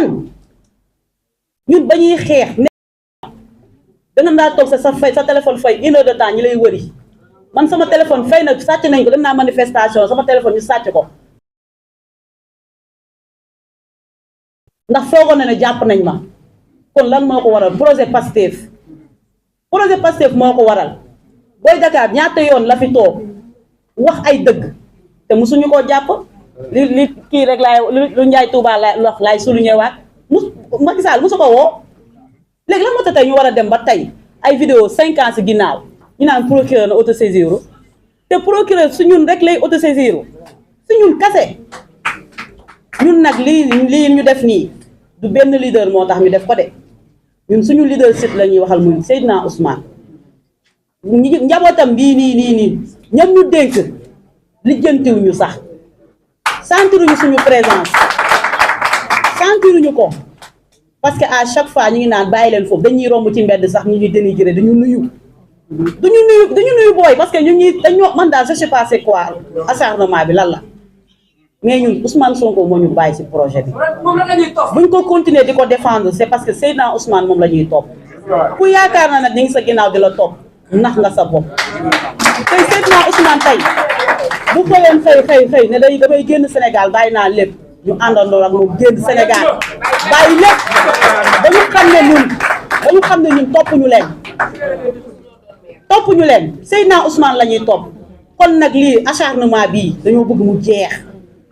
fan ñun ba ñuy xeex ne danga daa toog sa fay sa téléphone fay 1 heure de temps ñi lay wëri man sama téléphone fay na sàcc nañ ko dem naa manifestation sama téléphone ñu sàcc ko ndax foogoon na ne jàpp nañ ma kon lan moo ko waral projet Pastef moo ko waral Boy Dakar ñaata yoon la fi toog wax ay dëgg te musuñu koo jàpp li kii rek laay lu Njaay Tuubaa laay souligné waat Macky Sall musu ko woo léegi la moo tax tey ñu war a dem ba tey ay vidéo 5 ans si ginnaaw ñu naan procureur na autosaisir te procureur su ñun rek lay autosaisir su ñun kase ñun nag lii ñu def nii du benn leader moo tax ñu def ko de ñun suñu leadership la ñuy waxal muy Seydina Ousmane njabootam bii nii ñoom ñu dénk lijjantiwuñu sax sentiruñu suñu présence sentiruñu ko parce que à chaque fois ñu ngi naan bàyyi leen foofu dañuy romb ci mbedd sax ñu ñuy dénigré dañu nuyu booy parce que ñu ñuy dañoo man daal je sais pas c'est quoi acharnement bi lan la mais ñun Ousmane Sonko moo ñu bàyyi ci projet bi buñ ko continuer di ko défendre c'est parce que Seydina Ousmane moom la ñuy topp ku yaakaar na nag ñu ngi sa ginnaaw di la topp nax nga sa bopp tey Seydina Ousmane tey bu xëyoon xëy ne damay génn Sénégal bàyyi naa lépp ñu àndandoo ak moom génn Sénégal bàyyi lépp ba ñu xam ne ñun topp ñu leen Seydina Ousmane la ñuy topp kon nag lii acharnement bii dañoo bëgg mu jeex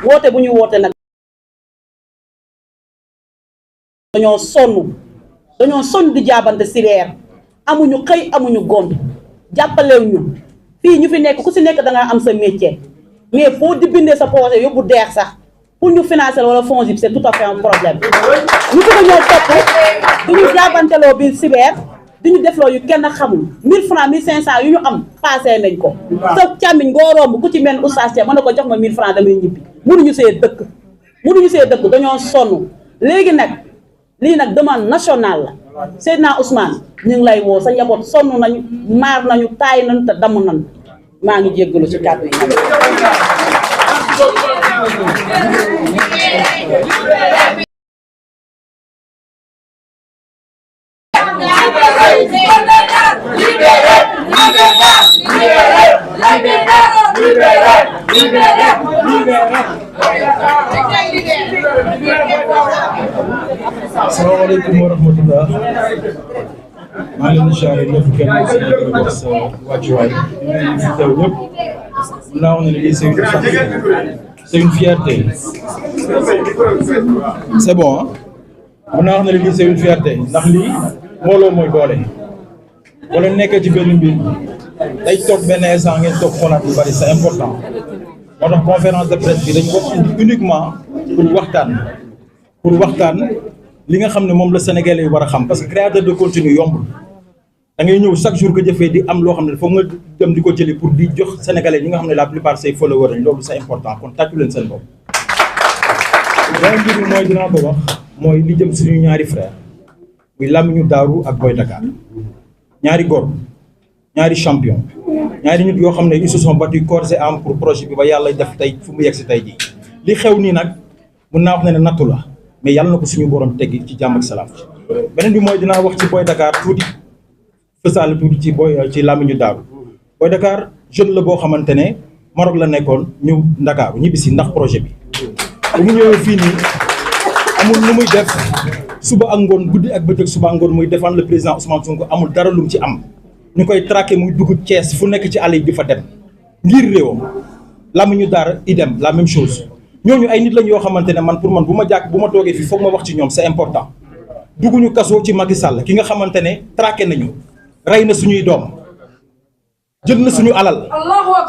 woote bu ñu woote nag dañoo sonn di jaabante si weer amuñu xëy amuñu gont jàppalew ñu fii ñu fi nekk ku si nekk da ngaa am sa métier mais foo di bindee sa projet yóbbu deex sax pour ñu financer wala FONGIP c'est tout à fait un problème ñu bëgg ñoo topp duñu jaabanteloo bi si weer duñu defloo yu kenn xamul 1000 francs 1500 yu ñu am passé nañ ko sa càmmiñ ngoo romb ku ci mel oustaz mën na ko jox ma 1000 francs damay ñibbi mënuñu see dëkk dañoo sonn léegi nag lii nag demande nationale la Seydina Ousmane ñu ngi lay woo sa njaboot sonn nañu maar nañu taay nañu te damm nañu maa ngi jéggalu ci kàddu yi nag asalaamaaleykum wa rahmatullah maa ngi leen di siyaare ñëpp kenn ku si nekk sa wàccuwaay di fi teew ñëpp mun naa wax ne lii c'est une fierté c'est bon mun naa wax ne lii c'est une fierté ndax lii mbooloo mooy doole wala nekkee ci benn mbir day toog benn instant ngeen toog xoolaat lu bari c'est important moo tax conférence de presse bi dañ ko indi uniquement pour waxtaan li nga xam ne moom la Sénégalais yi war a xam parce que créateur de contenu yombul da ngay ñëw chaque jour que jëfee di am loo xam ne foog nga dem di ko jëli pour di jox Sénégalais ñi nga xam ne la plupart say followers lañ loolu c'est important kon tàccu leen seen bopp. beneen mbir mi mooy dinaa ko wax mooy li jëm suñu ñaari frère muy Lamine Darou ak Boy Dakar ñaari góor ñaari champion ñaari nit yoo xam ne ils se sont battus corps et âme pour projet bi ba yàlla def tey fu mu yegg si tey jii li xew nii nag mun naa wax ne nattu la mais yàlla na ko suñu borom teggi ci jàmm ak salaam. beneen bi mooy dinaa wax ci Boy Dakar tuuti fësal tuuti ci Lamine Darou Boy Dakar jeune la boo xamante ne Maroc la nekkoon ñëw Ndakaaru ñibbisi ndax projet bi bu mu ñëwee fii nii amul lu muy def suba ak ngoon guddi ak bëccëg suba ak ngoon muy défendre le président Ousmane Sonko amul dara lu mu ci am ñu koy traqué muy dugg Thiès fu nekk ci àll yi di fa dem ngir réewam Lamine Darou idem la même chose ñooñu ay nit lañ yoo xamante ne man pour man bu ma toogee fii foog ma wax ci ñoom c'est important dugguñu kaso ci Macky Sall ki nga xamante ne traqué nañu rey na suñuy doom jël na suñu alal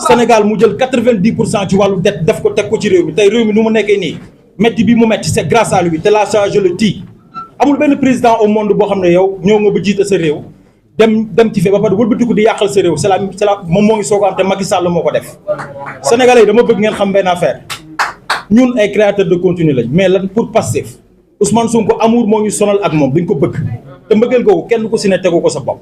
Sénégal mu jël 90% ci wàllu dette def ko teg ko ci réew mi tey réew mi nu mu nekkee nii métti bi mu métti c'est grâce à lui te là ça je le dis amul benn président au monde boo xam ne yow ñëw nga ba jiite sa réew dem ci fee ba pare wëlbatiku di yàqal sa réew c'est la moom moo ngi soog a am te Macky Sall moo ko def Sénégalais yi dama bëgg ngeen xam benn affaire ñun ay créateurs de contenu lañ mais lan pour Pastef Ousmane Sonko amour moo ñu sonal ak moom dañ ko bëgg te mbëggeel googu kenn ku si ne tegu ko sa bopp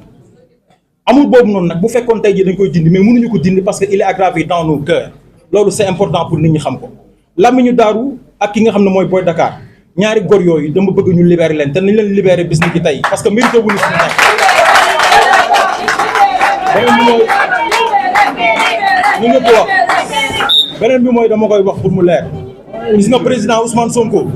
amour boobu noonu nag bu fekkoon tey jii dañ koy dindi mais mënuñu ko dindi parce que il est aggravé dans nos cœurs loolu c'est important pour nit ñi xam ko Lamine Darou ak ki nga xam ne mooy Boy Dakar ñaari góor yooyu dama bëgg ñu libérer leen te nañ leen libérer bis ni ki tey parce que mérité wuñu suñu nekk. beneen bi mooy dama koy wax pour mu leer gis nga président Ousmane Sonko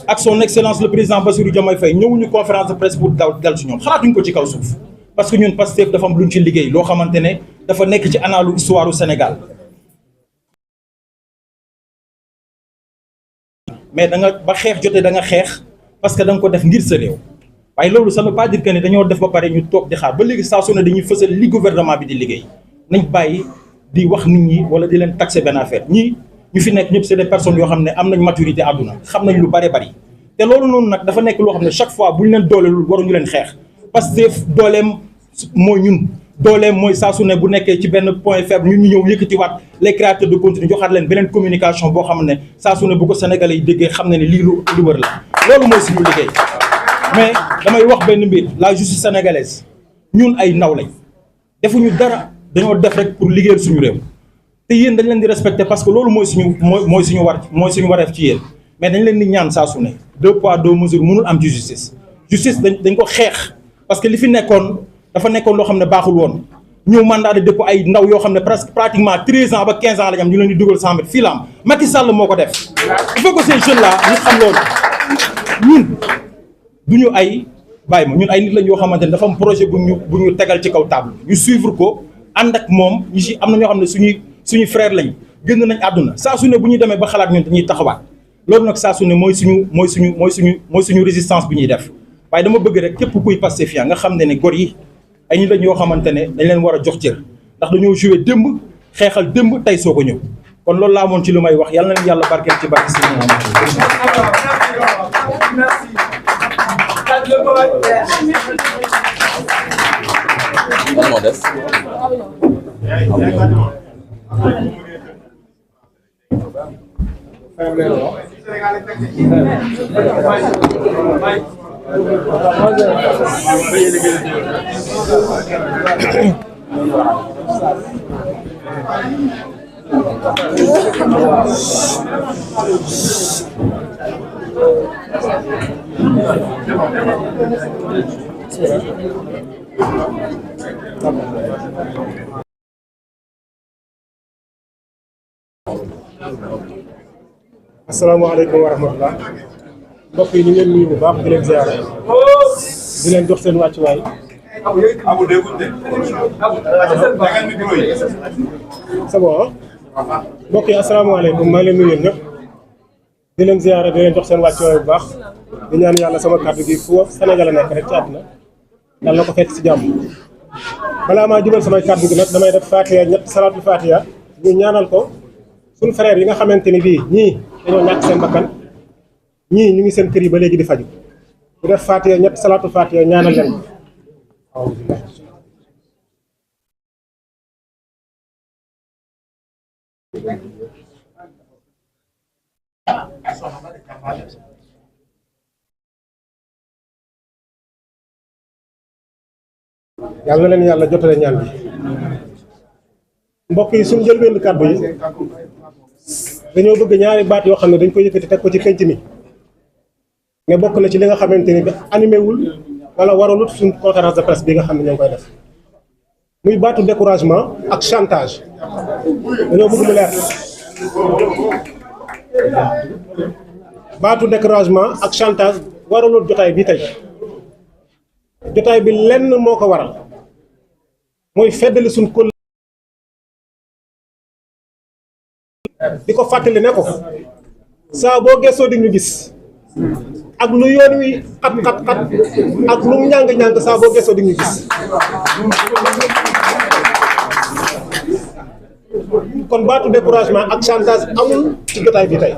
ak son excellence le président Bassirou Diomaye Faye ñëwuñu conférence de presse pour dal ci ñoom xalaatuñ ko ci kaw suuf parce que ñun Pastef dafa am luñ ci liggéey loo xamante ne dafa nekk ci analu histoire du Sénégal mais da nga ba xeex jotee da nga xeex parce que da nga ko def ngir sa réew waaye loolu ça ne veut pas dire que ne dañoo def ba pare ñu toog di xaar ba léegi saa su ne dañuy fësal li gouvernement bi di liggéey nañ bàyyi di wax nit ñi wala di leen taxer benn affaire ñii ñu fi nekk ñëpp c'est des personnes yoo xam ne am nañ maturité àdduna xam nañ lu bare bari te loolu noonu nag dafa nekk loo xam ne chaque fois bu ñu leen dooleel waruñu leen xeex parce que dooleem mooy ñun dooleem mooy saa su ne bu nekkee ci benn point faible ñun ñu ñëw yëkkatiwaat les créateurs de contenu joxaat leen beneen communication boo xam ne saa su ne bu ko Sénégalais yi déggee xam ne ne lii lu wër la loolu mooy suñu liggéey mais damay wax benn mbir la justice sénégalaise ñun ay ndaw lañ defuñu dara dañoo def rek pour liggéeyal suñu réew te yéen dañ leen di respecter parce que loolu mooy suñu wareef ci yéen mais dañ leen di ñaan saa su ne 2 poids 2 mesures mënul am ci justice dañ ko xeex parce que li fi nekkoon dafa nekkoon loo xam ne baaxul woon ñëw mandat de dépôt ay ndaw yoo xam ne presque pratiquement 13 ans ba 15 ans lañ am ñu leen di dugal 100 mètres fii la am Macky Sall moo ko def il faut que ces jeunes là ñu xam loolu ñun duñu ay bàyyi ma ñun ay nit lañ yoo xamante ne dafa am projet bu ñu tegal ci kaw table ñu suivre ko ànd ak moom ñu si am na ñoo xam ne suñuy frère lañ génn nañ àdduna saa su ne bu ñuy demee ba xalaat ñun dañuy taxawaat loolu nag saa su ne mooy suñu résistance bi ñuy def waaye dama bëgg rek képp kuy Pastefien nga xam ne gor yi ay nit lañ yoo xamante ne dañ leen war a jox cër ndax dañoo joué démb xeexal démb tey soo ko ñëw kon loolu laa amoon ci lu may wax yàlla na leen yàlla barkeel ci barke si moo des asalaamaaleykum wa rahmatulah mbokk yi ñu ngi leen nuyu bu baax di leen ziare di leen jox seen wàccuwaay. c'est bon mbokk yi asalaamaaleykum maa ngi leen nuyu yéen ñëpp di leen ziare di leen jox seen wàccuwaay bu baax di ñaan yàlla sama kàddu gi fu Sénégal a nekk rek ci àdduna yàlla na ko fekk si jàmm. balaa maa jubal samay kàddu gi nag damay def Fatiha ñett salaatul Fatiha ñu ñaanal ko suñu frère yi nga xamante ni bii ñii dañoo ñàkk seen bakkan ñii ñu ngi seen kër yi ba léegi di faju bu def Fatiha ñett salaatul Fatiha ñaanal leen ko. yàlla na leen yàlla jotale ñaan bi mbokk yi suñu njëlbéenu kàddu yi dañoo bëgg ñaari baat yoo xam ne dañ ko yëkkati teg ko ci penc mi ne bokk na ci li nga xamante ni bi animé wul wala waralut suñ conférence de presse bi nga xam ne ñoo ngi koy def muy baatu découragement ak chantage dañoo bëgg mu leer baatu découragement ak chantage waralut jotaay bi tey jotaay bi lenn moo ko waral mooy feddali suñ kóll di ko fàttali ne ko saa boo gëstoo di ñu gis ak lu yoon wi xat ak lu ñàng saa boo gëstoo di ñu gis kon baatu découragement ak chantage amul ci jotaay bi tey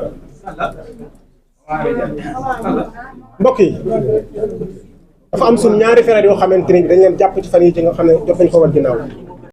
mbokk yi dafa am suñ ñaari frères yoo xamante ni dañ leen jàpp ci fan yi ci nga xam ne jot nañ ko war ginnaaw